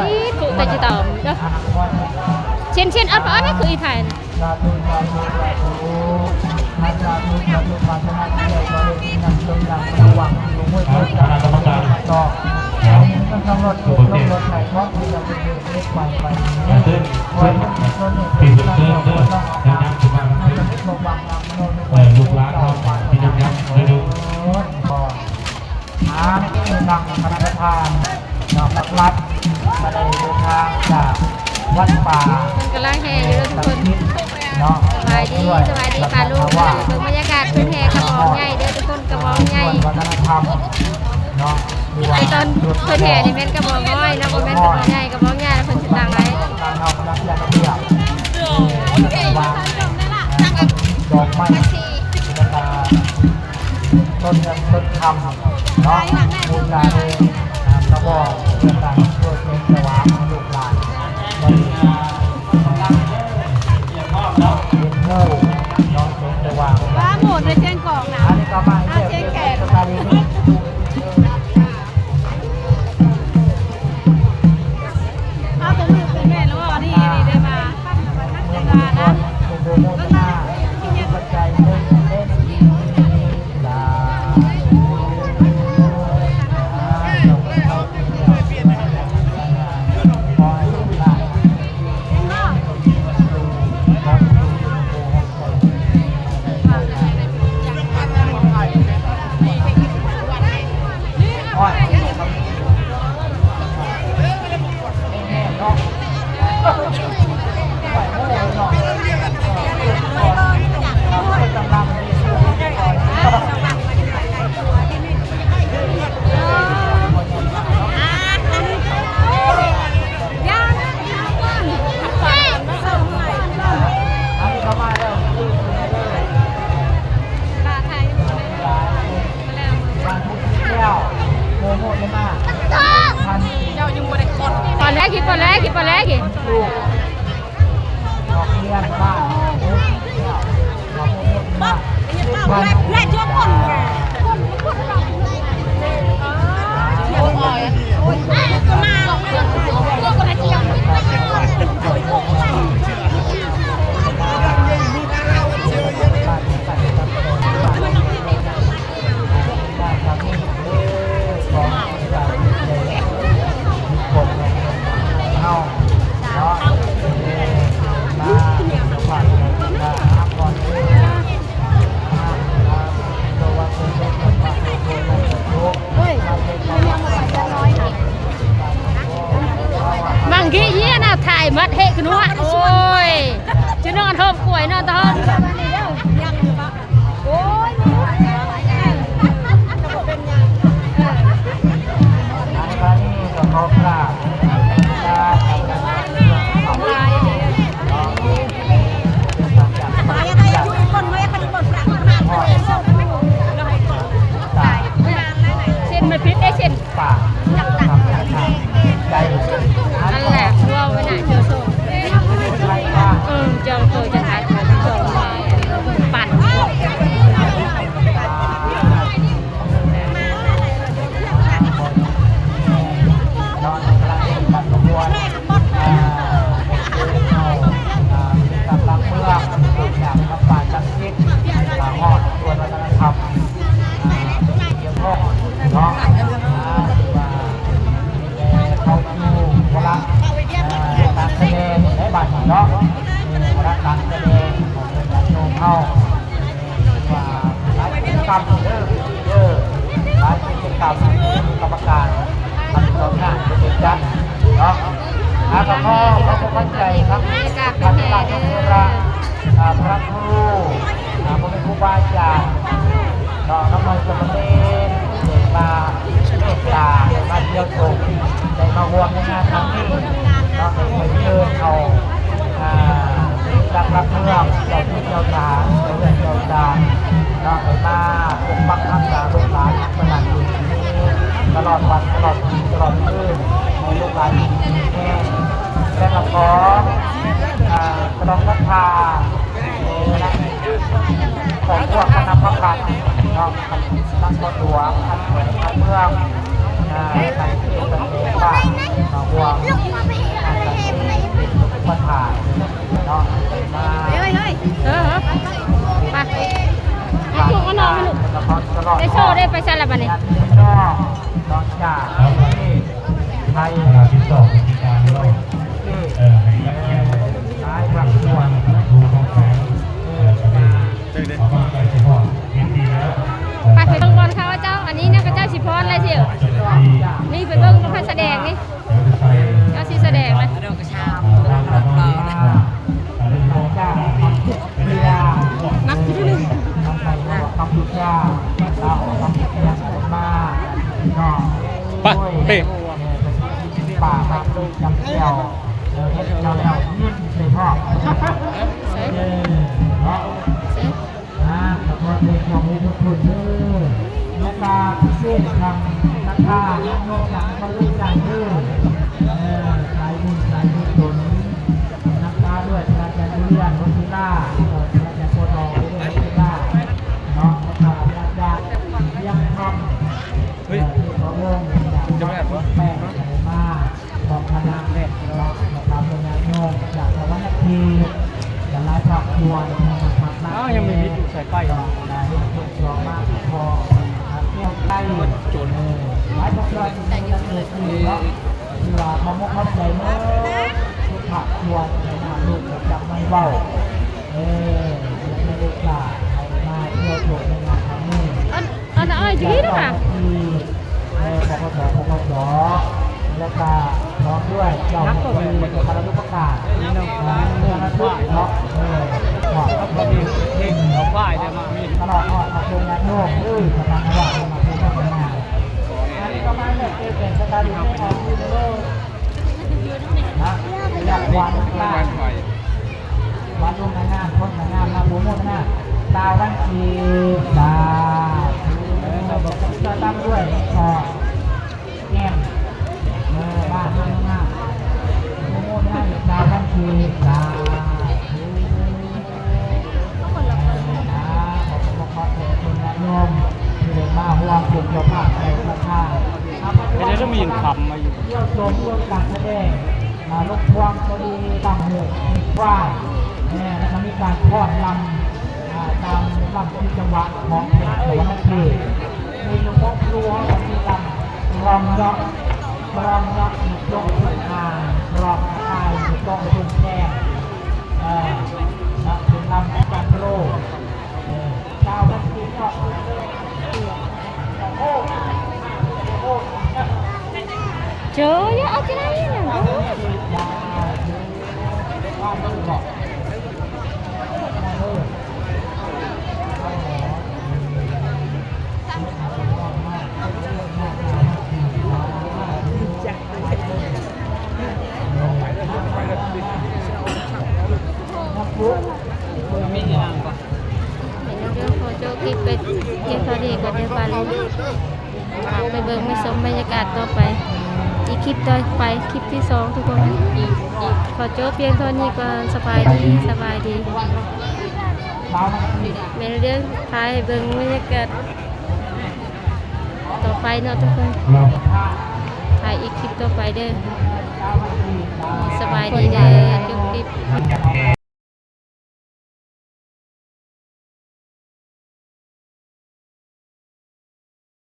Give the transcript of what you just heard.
ນີ້ປຸກແຕ່ຈິຕອມເດີ ເຊັ່ນ ເຊັ່ນ ເອົາໄປ ເອົາໄປຄືອີພາຍນະ. ຄະນະກຳມະການ ເນາະ ຜູ້ປະກອບການ ເຊິ່ງເປັນພຣີເຊັນເຕີເດີ ແນະນຳທີ່ວ່າ ເອີ ລູກຫຼານເຮົາທີ່ຍັງຍັງໄດ້ດູ ທາງນີ້ທາງຄະນະປະທານເນາະ ລັດໆ ກໍໄດ້ເດີນທາງຈາກວັດປ່າ ເພິ່ນກຳລັງແຫ່ຢູ່ເດີທຸກຄົນ ເນາະ ສະບາຍດີ ສະບາຍດີປ້າລຸງ ເບິ່ງບັນຍາກາດເພິ່ນແຫ່ກະບອງໃຫຍ່ເດີທຸກຄົນ ກະບອງໃຫຍ່ ວັດທະນະທຳເນາະ ຄືວ່າ ໄອ້ຕອນເພິ່ນແຫ່ນີ້ແມ່ນກະບອງນ້ອຍເນາະ ບໍ່ແມ່ນກະບອງໃຫຍ່ ກະບອງໃຫຍ່ແລ້ວເພິ່ນຊິຕັ້ງໄວ້ ທາງເຮົາກຳລັງຈັດລະບຽບ ວາງດອກໄມ້ ແລ້ວກະ ຕົ້ນເງິນຕົ້ນຄຳເນາະ ບູຊາເດີ ກະບອງ ເພື່ອການຊ່ວຍແສງສະຫວ່າງໃຫ້ລູກຫຼານໄດ້ເຫັນຮູບເນາະ ແສງສະຫວ່າງ ວ່າໂໝດໃນແຈ້ງກອງນະ ອັນນີ້ກະມາ ເອົາແຈ້ງແຂນ ເອົາຕົວນີ້ເປັນແມ່ນແລ້ວບໍ່ ອັນນີ້ ອັນນີ້ໄດ້ມາ ເຈົ້າຍັງບໍ່ໄດ້ກົດ ປອນແລກ ກິນປອນແລກ ກິນປອນແລກ ກິນ. ບາງທີເຍນະ ຖ່າຍມັດເຮກໜວດ ໂອ້ຍ ຈະນອນໂຮມກວຍ ນອນຕະຮອນ. ໂອ້ຍ ເສັ້ນມັນຜິດເດ້ ເສັ້ນ. ປາກ ອັນແຫຼະ ເວົ້າໄວ້ນະ ເຈົ້າໂຊກ ເອີ ເຈົ້າໂຊກ ຈັ່ງໃດ ປັ່ນ. ເນາະ ອ່າ ເຂົ້າສູ່ວາລະ ອ່າ ການສະແດງໃນບັດນີ້ເນາະ ວາລະການສະແດງຂອງເພິ່ນ ຍາດໂຍມເຮົາ ວ່າຫຼາຍກິດຈະກຳເດີ ເດີ ຫຼາຍກິດຈະກຳ ຄະນະກຳມະການ ຮັບຜິດຊອບງານເປັນຈັດເນາະ. ອ່າ ກໍຂໍຂອບໃຈທາງ ບານຍາກາດເປັນແຮງເດີ ອ່າ ພະຄູ ອ່າ ພໍ່ແມ່ຄູບາອາຈານເນາະ ນຳໃຫ້ສາມະເນນໄດ້ມາເມດຕາ ໄດ້ມາທ່ຽວຊົມ ໄດ້ມາຮ່ວມໃນງານຄັ້ງນີ້ເນາະ ໄດ້ເຊີນເອົາ ອ່າ ເສນສັກຫຼັກເມືອງ ເຈົ້າຖິ່ນເຈົ້າຖານ ເຈົ້າເຮືອນເຈົ້າຊານເນາະ ໄດ້ມາປົກປັກຮັກສາລູກຫຼານ ສະໜັ້ນຢູ່ທີ່ນີ້ ຕະຫຼອດວັນ ຕະຫຼອດຄືນ ຕະຫຼອດຄືນ ໃຫ້ລູກຫຼານຢູ່ດີມີແຮງ ແລະ ກໍຂໍ ອ່າ ສະໜອງສັດທາ ຂອງພວກຄະນະພັກລັດເນາະ ນະຄອນຫຼວງ ທັງແຂວງ ທັງເມືອງ ອ່າ ໃນເຂດເຂດເຂ ມາຮ່ວມ ເອີຍ ເອີຍ ເອີຍ ເອີຍ ໄປ ໃຫ້ລູກເອົານ້ອງໃຫ້ລູກ ໄດ້ໂຊເດ້ ໄປໃສລະບັດນີ້ ນອກຈາກ ໄທ ຮັບຜິດຊອບກິດຈະການເນາະ ເອີ ໃຫ້ກັບ ເອີ ຫຼາຍພາກສ່ວນ ຜູ້ປົກຄອງ ເອີ ເຂົ້າມາໃກ້ຊິຮອດເວທີແລ້ວ ໄປ ໄປເບິ່ງບ່ອນເຂົາເຈົ້າ ອັນນີ້ນະ ເຂົາເຈົ້າຊິຟ້ອນແລ້ວຊິ ນີ້ໄປເບິ່ງບ່ອນເຂົາສະແດງນີ້ ເຈົ້າຊິສະແດງນະ ນັກຢູ່ເດ້ ໄປ ເປ ປາກມາເປັນຈຳແຈ່ວ ເຮັດແລ້ວຍິ້ມໃສ່ພ້ອມ ເອີ ເນາະ ອ່າ ຂໍໂທດເດີ ຂອບຄຸນເດີ ແລະກະພິເສດທາງທາງທາງໂຍມທາງບໍລິຈາກເດີ ເອີ ສາຍບຸນສາຍກຸສົນ ນຳພາດ້ວຍພະອາຈານເດືອນ ວັດສິລາ ເອີ ພະອາຈານໂພທອງ ເດີ ວັດສິລາ ເນາະ ແລະກະພະອາຈານວຽງຄຳ ເອີ ເທບປະວົງ ຈາກວັດແປງໄປມາ ຂອງຄະນະແລະເນາະ ແລະກະພວກຍາດໂຍມຈາກສະຫວັນນະເຂດ ຫຼາຍໆພາກສ່ວນ ພາກລັດ ອ້າວ ຍັງມີວິດຢູ່ສາຍໄຟ ເນາະ ໄດ້ເຮັດເພິ່ນສອງມາຂໍ ເອີ ໃຫ້ ເອີ ຫຼາຍພາກສ່ວນ ເນາະ ທີ່ວ່າຂອບອົກຂອບໃຈໝົດທຸກພາກສ່ວນ ໃນນາມລູກປະຈຳວັນເວົ້າ ເອີ ໃນໂອກາດເຮົາມາທ່ຽວຊົມໃນງານຄັ້ງນີ້ ອັນ ອັນອ້າຍຢູ່ນີ້ນະ ເອີ ປກສ ປກສ ແລ້ວກະພ້ອມດ້ວຍເຈົ້າໜ້າທີ່ ຄະນະຜູ້ປະກາດ ເຈົ້າໜ້າທີ່ເນາະ ເອີ ຕະຫຼອດຮອດພະສົງຍາດໂຍມ ເອີ ປະທານຄະນະມາເທດສະນາ ອັນນີ້ກໍມາແລກເປັນສະຕາລີໃນອອກຢູ່ເດີ ນະ ຢາກຫວານຫຼາຍ ວັນລຸງນາງງາມ ຄົນນາງງາມມາໂປຣໂມດນະ ສາວວັນທີ ສາທຸ ເອີ ຕາມດ້ວຍ ເອີ ແກ້ມ ເອີ ບ້ານນາງງາມ ໂປຣໂມດໃຫ້ສາວວັນທີ ສາທຸ ເອີ ຂອບຄຸນ ຂອບຄຸນຍາດໂຍມທີ່ໄດ້ມາຮ່ວມເປັນເຈົ້າພາບໃນສະຖານ ເປັນໄດ້ມີຄຳມາຢູ່ ທ່ຽວຊົມເບິ່ງການສະແດງ ອ່າ ລົງພວງກໍດີ ລຳຫົວຄວາຍ ແມ່ນ ແລ້ວກໍມີການຟ້ອນລຳ ອ່າ ຕາມລຳຄືຈັງຫວະຂອງແຂກສະຫວັນນະເຂດ ໂດຍສະເພາະຄຣູເຮົາກໍມີລຳກລອງເນາະ ກລອງເນາະ ມີໂຈະເພິ່ນອ່ານ ກລອງກະຕ່າຍ ມີໂຈະເພິ່ນແຄງ ເອີ ເນາະ ເປັນລຳການໂປຣ ເອີ ຊາວບ້ານທີ່ເນາະ ເຈີ ຢ່າເອົາຈະໄດ້ນະ ໂອ້ຍ ມີອີ່ຫຍັງບໍ່? ເດີ ຂໍໂຈະຄລິບໄປພຽງເທົ່ານີ້ກ່ອນເດີ ຝາກໄປເບິ່ງໄປຊົມບັນຍາກາດຕໍ່ໄປ ອີກຄລິບຕໍ່ໄປ ຄລິບທີສອງ ທຸກຄົນ. ຂໍໂຈະພຽງເທົ່ານີ້ກ່ອນ. ສະບາຍດີ ສະບາຍດີ. ແມ່ນເລື່ອງ ຖ່າຍໃຫ້ເບິ່ງບັນຍາກາດຕໍ່ໄປເນາະທຸກຄົນ. ຖ່າຍອີກຄລິບຕໍ່ໄປເດີ. ສະບາຍດີເດີ. ຈົບຄລິບ.